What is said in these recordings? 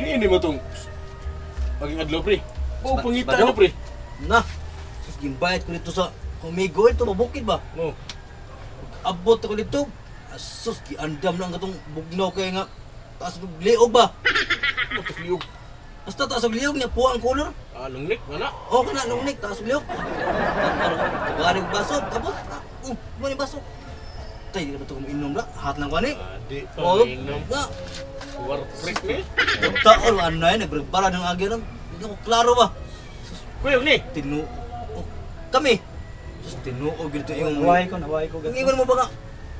Di ini mo tong maging adlaw, pre. Oh, pangita Bado? na, pre. Na. Sus, gimbayad ko dito sa Kumigo ito, mabukid ba? Oh. Abot ako dito. Asus, giandam lang katong bugnaw kay nga. Taas og liog ba? Mo liog. Basta taas og liog niya puwa ang color. Ah, lungnik na na. Oh, kana lungnik taas og liog. Tagari og baso, abot. Ah, oh, mo ni baso. Tay, di na ba ito kumiinom na? Hat lang ko ani. Ah, di pa Oh, mainom. na. War freak ni. Taon, ano na yun, nagbara ng agya lang. Hindi ako klaro ba? Kuya ni. Tinu... Oh, kami! Sus, tinuo, ganito yung... Nawahi ko, nawahi ko. Yung ingon mo ba nga,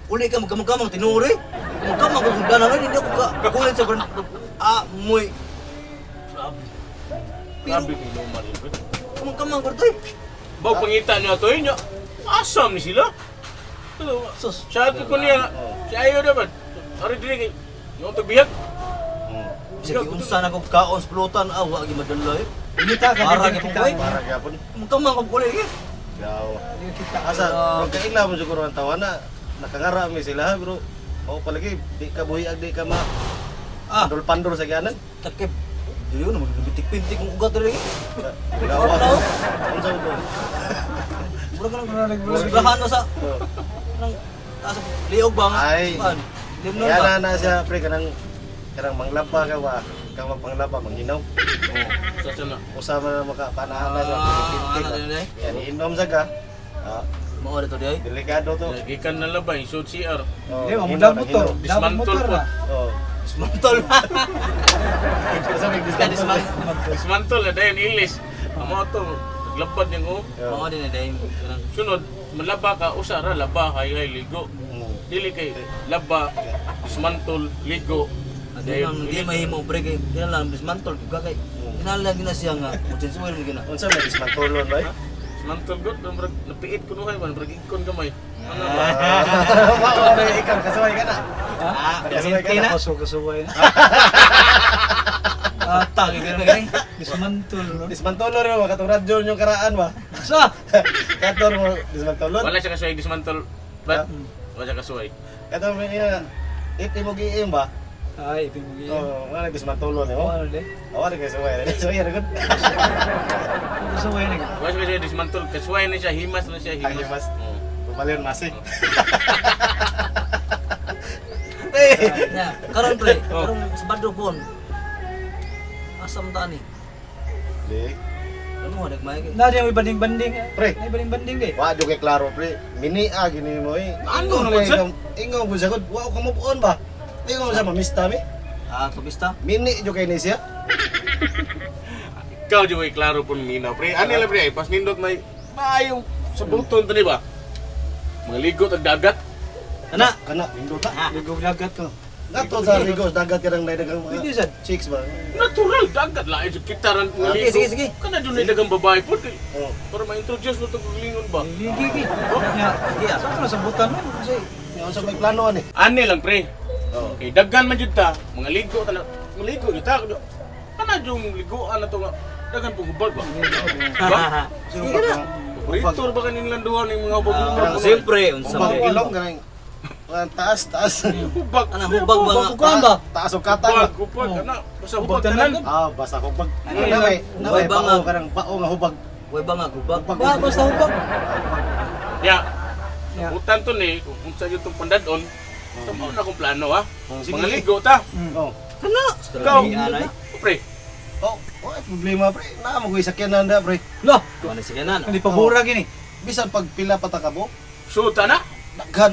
uli ka, magkamang-kamang, tinuo rin. Magkamang kung gana rin, hindi ako ka kulit sa brand. Amoy. Grabe. Pero, Grabe kay normal pre. kamang-kamang ko ito eh. Baw pangita niyo ato inyo. Asam ni sila. Sus. Siya ko niya. Si ayo dapat. Ari dili kay yung tagbihag. Sige, unsa na kong kaon sa pulutan, ah, wa gi madala eh. Kita ka, Para kita. gyapon ko eh. Para gyapon. Magkamang ko kulit eh. Yaw. Kita. Asa, magkaila mo siguro ang tawa na nakangara mi sila bro. Mao palagi di ka buhi ag di ka ma Ah, pandol-pandol sa gianan. takip. Dili na magbitik-pintik kong ugat rin eh. Gawa. Unsa mo? Mura ka lang. Sobrahan mo sa nang taas ang liog ba nga? Ay. Kuan, limnon Yan ba? na na siya pre kanang kanang manglaba ka ba? Kang magpanglaba manghinaw. Oh, sa sana. Usama na maka panahan na siya. Ah, ano din eh? Yan inom sa ka. Ah, Mao dito di ay. delikado to. Gikan na labay, sud CR. Oh, Hindi, hinaw, mamudang motor. hinaw. Dapat Dismantle motor po. na. Oh. Dismantle. Sa may dismantle. Dismantle na dayon ilis. Amo ato naglabad niyang oh. Yeah. Mao din eh dai. Kanang Sunod, malaba ka usa ra laba hay hay ligo. Dili kay laba, dismantle, ligo. Di man di mahimo pre kay kinahanglan dismantle gyud ka kay kinahanglan gina siya nga potential mo gina. Unsa may dismantulon ba? Dismantle gud, murag napiit ko nuhay man, murag ikon gamay. Ano ba? Mao na ikaw kasuway ka na. Ah, Kasuway ka na. Kaso kasuway na. Ah, tagi gina gani. Dismantle. No? Dismantulon rin mo katong radyo yung karaan ba? Sa! Kator mo dismantulon. Wala siya kasuway dismantle. But wala siya kasuway. Kator mo niya iti mo giim ba? Ay, ipin mo giyan. Oh, wala dismantulon eh. Ano di? Awa na kasuway. Kasuway ra gud. Kasuway na. Wala siya kasuway dismantle, kasuway na siya, himas na siya, Ay, himas. himas. Oo. Pabalion masi. Ya, karon pre, Oh. karon sa Badro pon. Asam ta ni? Di. Ano mo nagmay kay? Na di may banding-banding. Pre. May banding-banding di. Wa jud kay klaro pre. Mini a gini mo eh. Ano naman, sir? Ingaw mo sa gud. Wa ko move on ba? Ingaw mo sa mamista mi. Ah, tubista. Mini jud kay ni siya. Ikaw di way klaro pun minaw pre. Ano lang pre, pas nindot may maayong sa buton tani ba? Mga ligot ag dagat. Ana, Kana nindot ta. Ligog dagat ko. Nato sa Rigos dagat kanang nay dagang Pwede mga sad. chicks ba? Natural dagat lain jud kita ran nga Sige, ligo. sige, sige. Kana jud dagang babae po kay Oh. para ma-introduce mo to kagalingon ba. Gigi gigi. Nya. Sige ah. Sa ka sa butan mo kasi Nya unsa may plano ani? Ani lang pre. Oh. Kay daghan man jud ta, mga ligo ta na, mga ligo jud ta. Kana jung liguan na to nga daghan pong hubag ba. Ba? Sige na. Paborito ba kaning landuhan ning mga hubag? Ah, siyempre, unsa Hubag man. ilong kanang mga taas taas. Hubag. Ana hubag ba nga? Kuan ba? Taas og katang ba? Hubag, hubag ana. Basta Hubag hubag tanan. tanan. Ah, basta hubag. Ano Na may na may Hubag ba bao nga? kanang bao nga hubag. Way ba nga hubag? Hubag. Ba basta hubag. Ya. Ya. Utan to ni, kung unsa jud tong pandadon, sa mao na akong plano ha. Sige. Mga ligo ta. Oh. Kana. Ikaw. Anay. Pre, Oh, oh, ay, problema pre. Naa mo ko'y sakyanan da pre. Lah, kuan sige na. Hindi pa bura gini. Bisan pag pila pa ta kabo, suta na. daghan.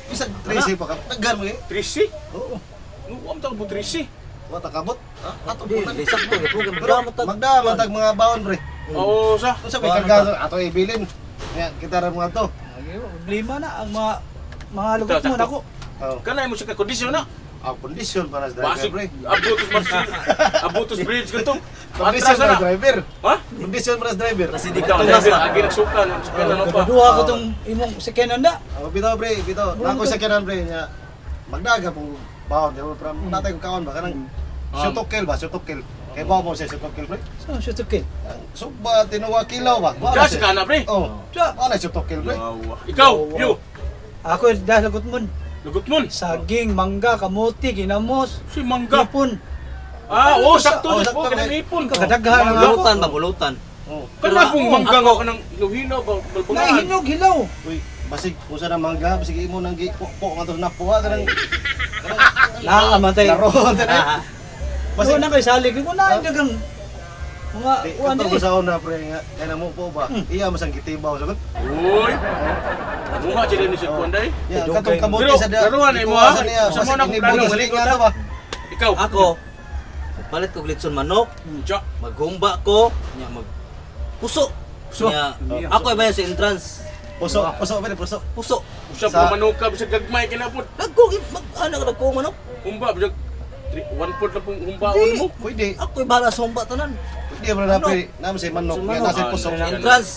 Bisan 13 pa ka, daghan mo eh. 13. Oo. Nuwam ta mo 13. Wa ta kabot. Ah, ato Di, po. di sakto gyud Pero magdamot magdaman tag mga baon pre. Oo sa. Unsa may karga ato ibilin. Nya kita ra mga to. Problema na ang mga mga lugot mo Sakto. nako. Oh. Kanay mo siya ka kondisyon na. Ang kondisyon para sa driver Basig pre. abutos marsil. Abutos bridge kanto. Kondisyon Atras para na. sa driver. Ha? Kondisyon para sa driver. Kasi di Ikaw ka driver agi nagsuka na suka na no pa. Duha ko tong imong second hand na. Oh, bitaw pre, bitaw. Bro, Nako to. sakyanan pre nya. Magdaga po baon di ba pre. Natay ko kaon ba kanang sutokil ba, sutokil. Kay ba mo siya sutokil pre? So shoot okay. Sugba tinuwa kilaw ba? Wa na Gas siya. ka na pre. Oh. Sa Wa na sutokil pre. Ikaw, you. ako dahil lagot mo. Lugot mon. Saging, mangga, kamote, ginamos, Si mangga. hipon. Ah, oh, sakto Oh, jud sakto po kay- kanang hipon. Kadaghan ang ako. Bulutan ba, bulutan. Oh. Kana pong mangga nga kanang hilaw-hilaw ba balbangaan. Nahinog hilaw. Uy, basig usa na mangga, basig imo nang gi po nga to napuha kanang Naa man tay. laro tanan. Basig na kay salig ko na dagang mga Di, uwan katong dili. sa una pre nga kay namo po ba. Iya mas ang gitibaw sagot. Uy. Mukha sila ni sa kuan day. Ya, Dugay. katong kamote Pero, sa da. laruan eh mo, ha? Sa niya, Sa mo basig na kung ini plano, butas maligo nga ta. to ba. Ikaw. Ako, palit ko litson manok, Tsa. maghumba ko, nya mag puso. Puso. Nya, ako ay bayan sa entrance. Puso, puso pre, puso. Puso. Usap Sa- sa manuka bisag gagmay kinapot. Dagko mag ana ka dagko manok. Humba bisag 1/4 na pong humbaon mo. Pwede. Ako ay bahala sa humba tanan. Pwede bro na pre. Namo say manok, Sa nga manok. nasa puso. Ah, Entrance.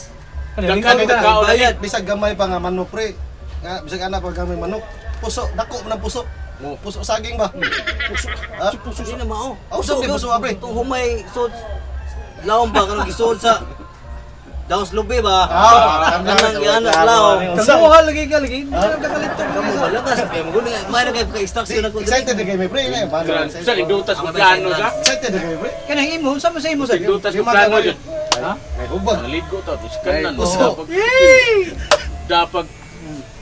Daghan ka kaon Bayad. Bisag gamay pa nga manok pre. Nga bisag ana pa gamay manok. Puso, dako man ang puso. Oh. Puso saging ba? Puso. Ah? Puso. Hindi na mao. Oh, usap di puso, pre. Itong humay so laom ba kanang gisuod sa Daos lubi ba? Ah, Kanang gianak laom. Kamuha lagi ka lagi. Hindi ka kakalito. Kamu wala ka sa kay mo guni may na kay ka-extraction ako. Excited na kayo pre. Na, paano? Grand. Sa dutas ko plano sa. Excited na kayo pre. Kanang imo, sa mo sa imo sa. Dutas ko plano jud. Ha? May hubag. Ang ligo ta is kanan. Ay, puso. Dapat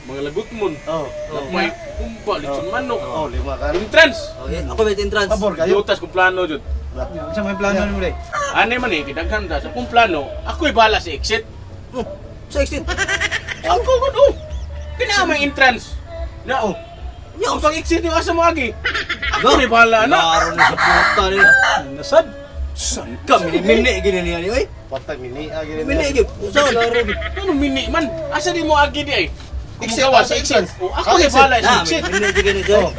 mga lagot mon. Oh. May humba litson manok. Oh, lima ka. Entrance. Okay, ako may entrance. Pabor kayo. Dutas ko plano jud. Sa may plano nimo day. Ani man eh, kidaghan ta sa kung plano, ako'y bahala sa exit. Oh, sa exit. Ako gud oh. Kina may entrance. Na oh. Nya, Ang pag-exit yung asa mo agi. Ako rin bahala na. Laro na sa puta ni. Nasad. San Ka mini gini niya ni oy. Patay mini ah gini. Mini gi. Usa laro gi. Ano mini man? Asa di mo agi di ay? Exit, Kumugawa sa sa exit. entrance. Oh, ako Ah, rin exit. bahala sa Na, exit. mini gini niya. Oh.